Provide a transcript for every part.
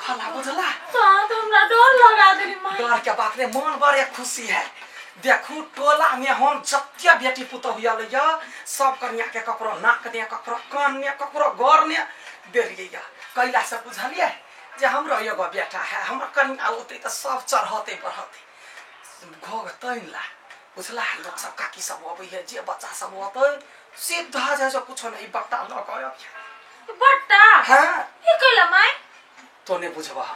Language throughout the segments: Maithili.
राखल बुझला। तो हमरा डर लगा देली माई। डर के बात नहीं, मन बड़े खुशी है। देखू टोला में हम जत्या बेटी पुतहु आयल सब कन्या के ककरो नाक ने ककरो कान ने ककरो घर ने देलियै या। कैला से बुझलियै जे हमरो एगो बेटा है, हमर कन्या औतै तऽ सब चढ़ते बढ़ते घोघ तैन ला बुझला। लोक सब काकी सब अबै है, जे बच्चा सब औतै सीधा जाइ छै, कुछो नहीं बट्टा लऽ कऽ अबियै। बट्टा? हाँ। ई कैला माई? तो नहीं बुझबह,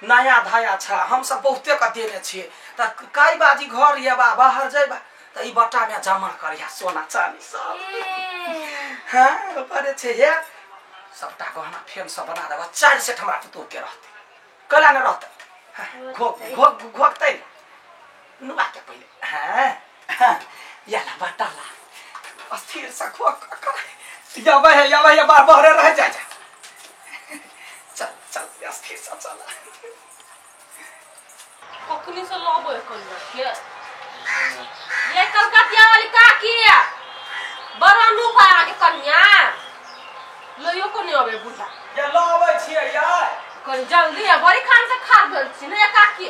नया धाया छ, हम सब बहुते के देने छियै तऽ कई बाजी घर येबा बाहर जइबा तऽ ई बट्टा में जमा करिया सोना चानी सब। हाँ बड़े छै हे, सबटा गहना फेम सब बना देबा। 4 सेट हमरा पुतोह के रहतै, कला ने रहतै। घोघ घोघ घोघतै नुआ के पहिले। हाँ याला बट्टा ला अस्थिर से घोघ कर याबै है याबै है, बार बहरे रह जा जा, चल चल अस्थिर से चल। कखनी से लबो कन्या के ये कलकतिया वाली काकी बड़ा नुफा के कन्या लइयो को नहीं अबे बुढ़ा। ये लबै छियै यार, कनी जल्दी है, बड़ी खान से खा गेल छी ने काकी।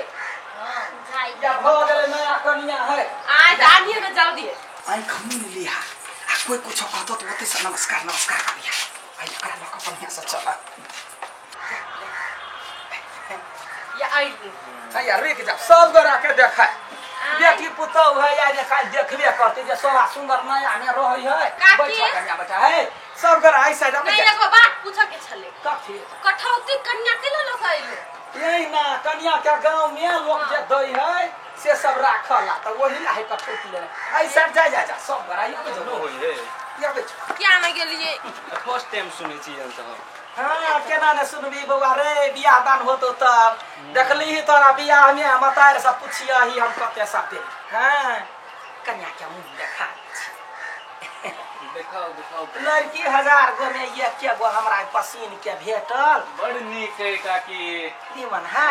हां जाई या भ गेलै नया कन्या है, आज आनिए ने जल्दी। आई खमी ने लिहा आ कोई कुछ कहतो त ओते से नमस्कार नमस्कार करिया। आई एकरा लक बढ़िया से चला या आई यार रुक जा, सब गोरा के देखा बेटी पुतहु है या देखा देखबे करते जे शोभा सुंदर नया में रहै है। बैठ कन्या बेटा है, सब गोरा आई साइड में। नहीं एगो बात पूछे के छले। कथी? कठौती कन्या के लऽ के अइले? यही ना कन्या के गांव में लोग जे दै है से सब राखला त वही ला है कठौती ले। आई साइड जा जा जा, सब गोरा आबे जो होई है आबे। किया नै गेलियै? फर्स्ट टाइम सुनै छी हम त। हाँ केना ने सुनबी बौआ रे, बियाह दान होतो तब देखली ही तोरा बियाह में मतार सब पुछिया ही हम कते साथ दे। हाँ कन्या के मुंह देखा देखाओ देखाओ। लड़की 1000 गो में एक गो हमरा पसीन के भेटल। बड़ नीक है काकी, निमन है।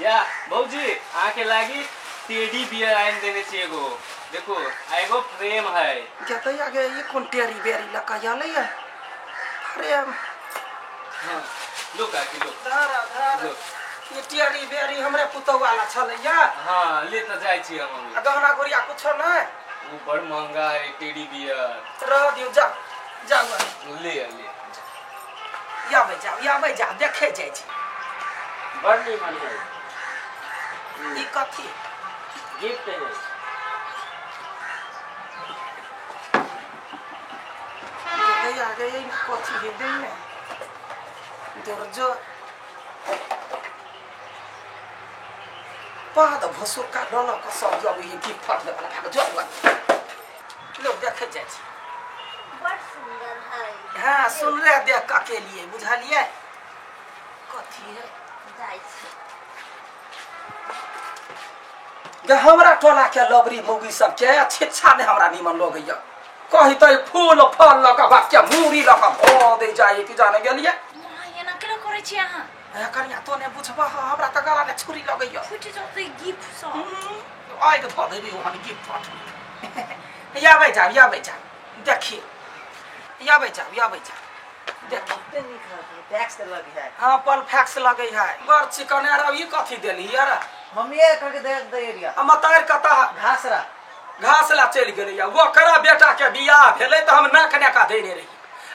या भौजी आके लागी टेडी बियर आइन देने छी एगो, देखो एगो फ्रेम है। जतई आगे ये कोन टेरी बेरी लका आले है? फ्रेम। हाँ, लो काकी लो। धारा धारा ये टेरी बेरी हमरे पुतहु वाला छलैया। हाँ ले त जाय छी हम। आ गहना गुड़िया कुछो नै? वो बड़ महंगा है टेडी बियर। रह दियो, जा जाऊ ले ले याबै जाऊ याबै जा, देखे जाय छी। बड़ निमन है। ई कथी? गिफ्ट है। आगे ई कथी है दे ने दुर्जो पाद भसुर का डल क सब जब ई गिफ्ट फट देला भाग जो लोग देखे जाय छी। बड़ सुंदर है। हां सुन रे देख के लिए बुझलियै कथी है? जाय छी गे हमरा टोला के लबरी मौगी सब के छिच्छा ने हमरा निमन लगैया। कही त फूल फल लक बाप के मूरी लक भ दे जाय कि जाने गेलियै। एना केना करै छी अहाँ? कन्या तो ने बुझबह, हमरा त गला ने छुरी लगैया। फुटि जतै गिफ्ट सब। आइ के ध देबी ओहन गिफ्ट फट। याबै जाब याबै जाब देखी, याबै जाब याबै जाब देखी। कते नीक है, टैक्स लगे है। हां पल फैक्स लगे है। बड़ चिकन यार ई कथी देली यार? मम्मी ये करके दे दे एरिया। आ मतार कता घासरा घास ला चलि गेलै। ओकरा बेटा के बियाह भेलै त हम नाक नेका देने रही।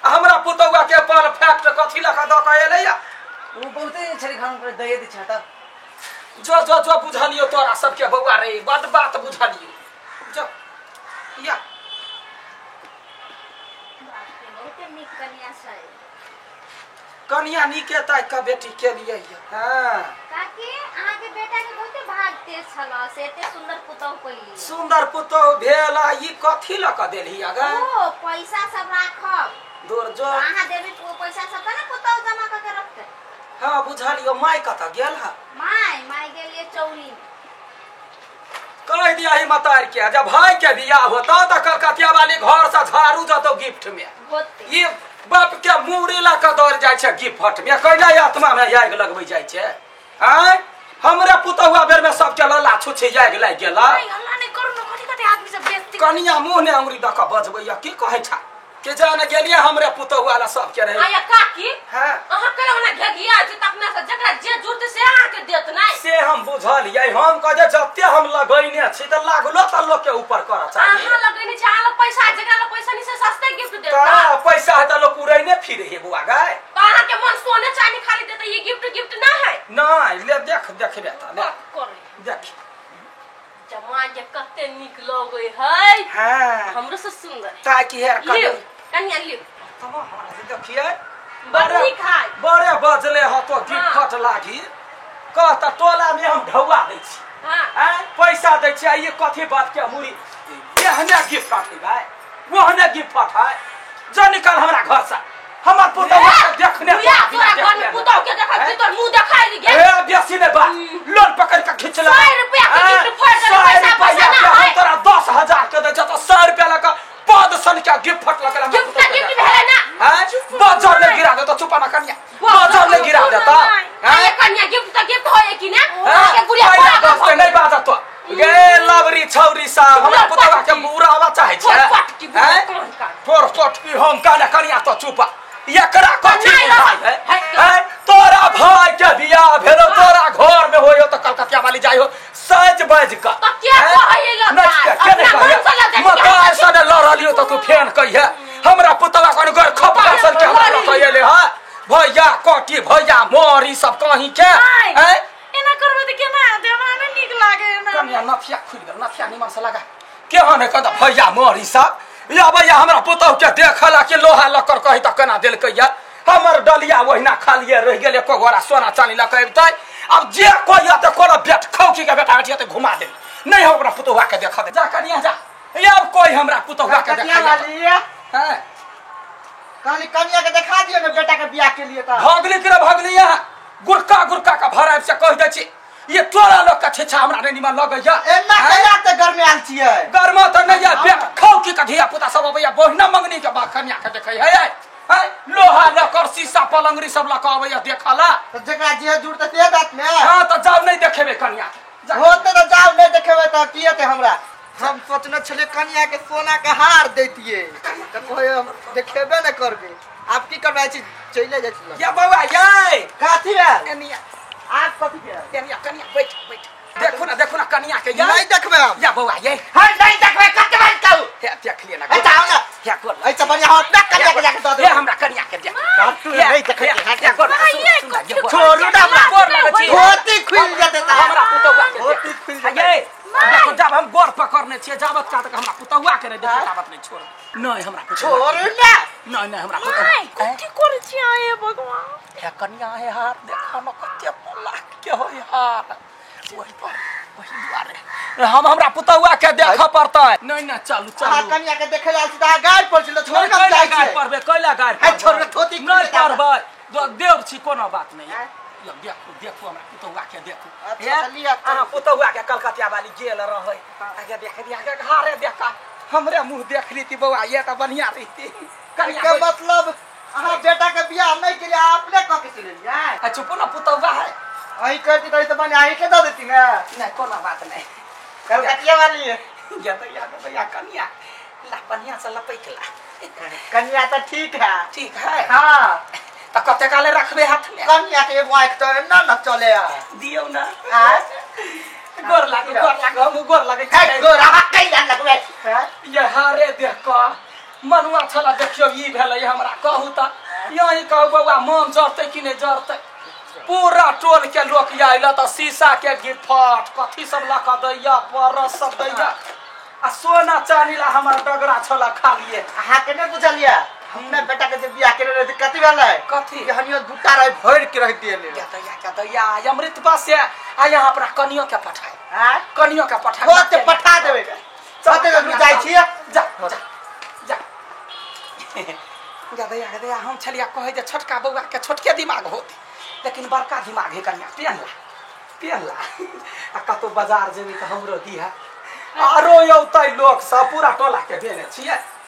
हमरा पुतौआ के पल फैक्ट कथी लका द के एलैया? उ बहुते छरी खान पर दे दे छता। जो जो जो बुझलियो तोरा सबके बौआ रे, बड बात बुझलियो। जो या बाप रे बहुते नीक कन्या छै। कन्या नीके ताकि के बेटी के लिए। हां काकी अहाँ के बेटा के बहुते भाग तेज छल से एते सुंदर पुतहु पइली। सुंदर पुतहु भेल ई कथी ल क देलही आगा? ओ पैसा सब राखब दूर जो अहाँ देबी पैसा सब त ने पुतहु जमा क के रखते। हां बुझलियो। माय कत गेल ह? My my गेलिए चौरी में। कह दिया ही मतार के जब भाई के बियाह होता त कलकतिया वाली घर से झाड़ू जतो गिफ्ट में। ये बाप के मूड़ी ला के दौड़ जाय छै गिफ्ट में, कैला आत्मा में आगि लगबै जाय छै। आय हमरे पुतहुआ बेर में सब के लला छुछे आगि लागि गेला। नहीं हल्ला नहीं करू न, कथि कथि आदमी सब बेइज्जती। कनिया मुंह ने अंगुरी द के बजबैया की कहै छा के जाने गेलिए हमरे पुतहुआ ला सब के रहे। आया काकी हां अहाँ केना ओना घेगिया छी तखना से जकरा जे जुड़ते बुझलियै हम कह जे जते हम लगैने छी त लागलो त लोक के ऊपर कर चाही। अहाँ लगैने छी अहाँ लग पैसा जकरा लग पैसा नहीं से सस्ते गिफ्ट देत। का पैसा है त लोक उड़ैने फिरे हे बुआ गाय। त अहाँ के मन सोने चांदी खाली देते ये गिफ्ट गिफ्ट ना है। नहीं ले देख देखबे त ले करे देख जमा के कते निक लगै है। हां हमरो से सुंदर ताकि हेर कर लियो कन्या लियो तब हमरा से देखिए बड़ नीक है बड़े बजले ह तो गिफ्ट लागी कह त टोला में हम ढौआ दै छी। हां हैं पैसा दै छी आ ये कथी बात के मुरी एहने गिफ्ट काटे भाई ओहने गिफ्ट है जा निकल हमरा घर से हमर पुतहु के देखने तोरा घर में पुतहु के देखै छी तोर मुंह देखाइ दी ए बेसी नै बा लोन पकड़ के खींच ले 100 रुपया के गिफ्ट फोड़ दे पैसा पैसा ना हम तोरा 10000 के दै छ त 100 रुपया लक पद सन के गिफ्ट लक गिफ्ट गिफ्ट भेलै ना हैं बाजार में गिरा दे त चुपा ना कन्या बाजार में गिरा दे त हैं कन्या गिफ्ट त गिफ्ट होय कि ना के गुड़िया फोड़ा बस नहीं बाजत तो गे लवरी छौरी साहब हमरा पुतवा के बुरावा चाहे छै फोर पटकी हम काने कन्या तो चुपा एकरा कथी है हैं तोरा भाई के बियाह भेलो तोरा घर में होयो त कलकतिया वाली जाय हो सज बज क त के कहै ल के नहीं कहै मत ऐसा ने लड़लियो त तू फेन कहिए हमरा पुतवा कोन घर खपा सन के हमरा कहिए हां भैया कटी भैया मोरी सब कहीं के हैं एना करबै त केना हेतै हमरा नै नीक लागे एना। कन्या नथिया खुलि गेल नथिया निमन से लगा केहन है कहता भैया मोरी सब या भैया हमरा पुतहु के देखला के लोहा लकर कही त केना देलकै या हमर डलिया ओहिना खालिए रहि गेल एको गोरा सोना चानी लक अबितै अब जे कहिया त कोनो बेट खौकी के बेटा बेटी त घुमा दे नहीं हम अपना पुतहुआ के देख दे जा कन्या जा अब कोई हमरा पुतहुआ के देखा हैं कहली कन्या के देखा दियो ने बेटा के बियाह के लिए त भगली के भगली यहाँ गुरका गुरका का भराब से कह दै छी ये तोरा लोग का छेछा हमरा नहीं निमन लगैया एना कहिया त गर्मी आयल छियै गर्मा त नहीं है बेट खौकी के धिया पुता सब अबैया बहिना मंगनी के बा कन्या के देखै है है लोहा लकर शीशा पलंगरी सब लक अबैया देखला त जेकरा जे जुड़ते से दात ने। हां त जाउ नहीं देखेबे कन्या के होते त जाउ नहीं देखेबे त की हेतै हमरा हम सोचने छलियै कन्या के सोना के हार दैतियै त कोई हम देखेबे न करबे आप की करबै छी चले जाइ छी या बौआ यै कथी भेल कन्या आप कथी भेल कन्या कन्या बैठ बैठ देखो ना कन्या के यै नहीं देखबे हम या बौआ यै हां नहीं देखबे कते बार कहू हे देख लिए ना ए जाओ ना हे गोर ऐसे बढ़िया हम अपना कन्या के जाके दऽ हे देबै हमरा कन्या के देख तू नहीं देखै छोड़ू ना हमरा गोर लगै छी धोती खुलि जेतै त हमरा पुतहुआ के धोती खुलि जेतै यै देखो जब हम गोर पकड़ने छियै जाबत का तक हमरा पुतहुआ के नहीं देखे ताबत नहीं छोड़ नहीं हमरा छोड़ू ना नहीं नहीं हमरा पुतहुआ कथी करै छी हे भगवान हे कन्या हे हार देखो न कते लाख के होय हार वही पर वही दुआरे हम हमरा पुतहुआ के देख पड़तै नहीं नहीं चलू अहाँ चलू कन्या के देखे आयल छी त अहाँ गारि पर छी त छोड़ नहीं के कैला जाइ गारि छी पड़बे कैला गारि है छोड़ के धोती नहीं पड़बै देव छी कोनो बात नहीं यौ देखू देखू हमरा पुतहुआ के देखू अच्छा लिअ अहाँ पुतहुआ के कलकतिया वाली गेल रहै आगे देख दिया के घरे देखा हमरे मुंह देख लीती बौआ ये त बढ़िया रहिती कन्या के मतलब अहाँ बेटा के बियाह नहीं केलियै अहाँ अपने कऽ के चलेलियै आ चुप ना पुतहुआ है अहीं करती त बने अहीं के दऽ देती ने नहीं कोनो बात नहीं कलकतिया वाली या तो या तो या कन्या ला बढ़िया से लपैक ला कन्या त ठीक है ठीक है हाँ त कते काले रखबे हाथ में कन्या के एगो आँख त एना न चले दियौ ना आय गोर लागू गोर लागू हम गोर लगै है गोर अहाँ कैला लगबै ये हारे देख क मनुआ छला देखियौ ई भेलै हमरा कहू त यही कहू बौआ मन जरतै कि नहीं जरतै पूरा टोल के लोक आयल त शीशा के गिफ्ट कथी सब लऽ कऽ दैया परस सब दैया आ सोना चानी ला हमर डगरा छला खालिए अहाँ के नहि बुझलियै हमने बेटा के जे बियाह केने रहे कथी भेलै कथी कि हनियो दूटा रहे भरि के रख दिए क्या दैया क्या दैया अमृत बस से आ यहाँ अपना कनियो के पठाए आय कनियो के पठाए होते पठा देबै चलते जरूर जाइ छियै जा जा जा जा दैया दैया हम छलिया कहै जे छोटका बौआ के छोटके दिमाग होते लेकिन बड़का दिमाग है कनिया पेन ला पेन ला आ कतौ बाजार जेबी तऽ हमरो दिहा आरो औतै लोक सब पूरा टोला के देने छियै।